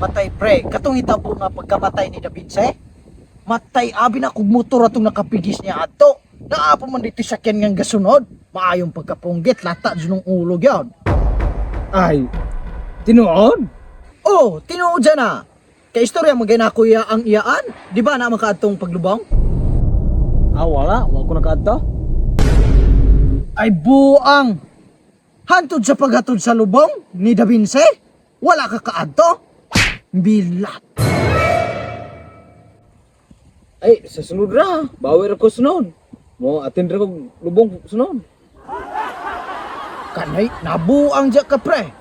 Matay pre, katong hitabo nga pagkamatay ni Da Vinci. Matay, abi na kog motor atong nakapigis niya ato. Naa pa man dito sakyan ngang gasunod. Maayong pagkapunggit, lata dyan ng ulo gyud. Ay, tinuod? Oh, tinuod dyan na. Kay istorya mo na kuya ang iyaan. Di ba na makaadtong paglubong? Ah, wala. Wala ko nakaadto. Ay buang. Hantod sa paghatod sa lubong ni Da Vinci? Wala ka kaadto? Bilat. Ay, sa sunod ra. Bawi ra ko sunod. Mo, atin ra ko lubong sunod. Kanay, nabuang dya ka pre.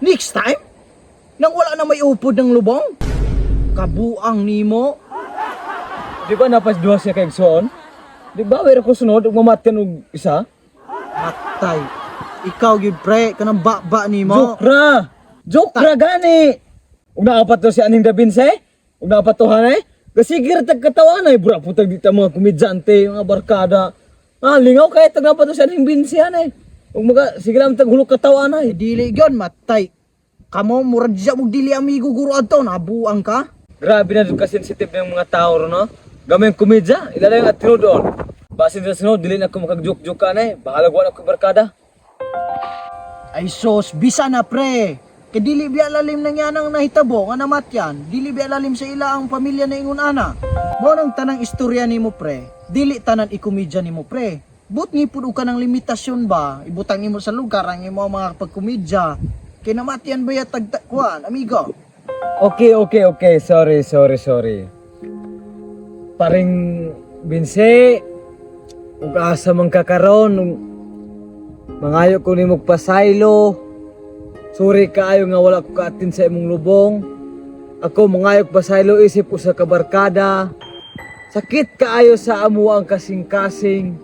Next time, nang wala na may upod ng lubong, kabuang nimo. Di ba napas duha siya kay Igsoon? Di ba bawi ra ko sunod ug mamatian og isa? Matay. Ikaw gyud pre, kanang ba nimo. Joke ra. Joke ra gani. Ug naapat to si aning Da Vinci? Ug naapat to hanay? Kasigir tag katawan ay bura putag dita mga komedyante, mga barkada. Ah, lingaw kay tag naapat to si aning Vinci hanay. Ug maga sige lang tag hulog katawan ay. Eh, dili gyud matay. Kamo murag diya mo dili amigo guro adto, nabuang ka. Grabe na jud ka sensitive ng mga tao ro no. Gamay ang komedya, ilala yung atino doon. Basin sa sunod, dili na ako makag-joke-joke ka na eh. Bahala ko na ako barkada. Ay sos, bisa na pre. Kay dili biya lalim nang yan ang nahitabo nga namatyan, dili biya lalim sa ila ang pamilya na ingon ana. Mao nang tanang istorya nimo pre, dili tanan ikomedya nimo pre. But ngipod og kanang limitasyon ba, ibutang nimo sa lugar ang imo mga pagkomedya. Kay namatyan ba ya tag kuan, amigo? Okay. Sorry, sorry, sorry. Paring Binse, ug asa man kakaron, ug mangayo ko nimo pasaylo. Sorry kaayo nga wala ko kaatin sa imong lubong. Ako mangayo ko pasaylo isip usa ka barkada. Sakit kaayo sa amo ang kasing-kasing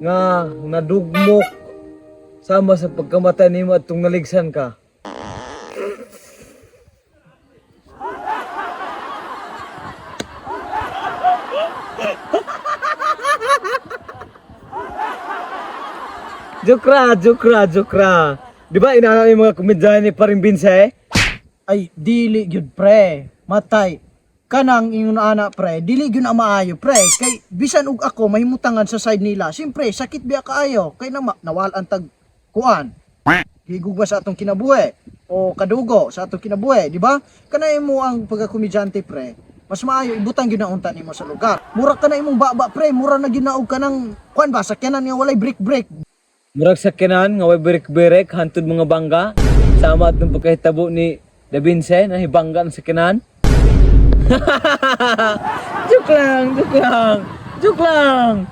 nga nadugmok sama sa pagkamatay nimo at naligsan ka. Joke ra, joke ra, joke ra. Di ba inana yung mga komedyahan ni Paring Binse? Ay dili gyud pre. Matay. Kanang ingon ana pre, dili gyud na maayo pre. Kay bisan og ako mahimutangan sa side nila. Siyempre sakit biya kaayo kay na nawalan tag kuan. Higugma sa atong kinabuhi o kadugo sa atong kinabuhi, di ba? Kanay mo ang pagkakomedyante pre. Mas maayo ibutang gyud na unta nimo sa lugar. Mura ka na imong baba pre, mura na gyud na og kanang kuan ba sakyanan nga walay break break. Murag sa kinan, nga way berik-berik, hantod mga bangga. Sama at nung pagkahitabo ni Da Vinci, na hibangga ang sakinan. Joke lang, joke lang, joke lang.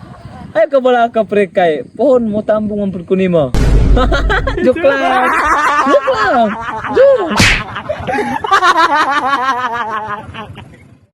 Ay, kabala ka pre kay. Pohon mo tambong ang pud ko nimo. Joke lang. Joke lang. Joke.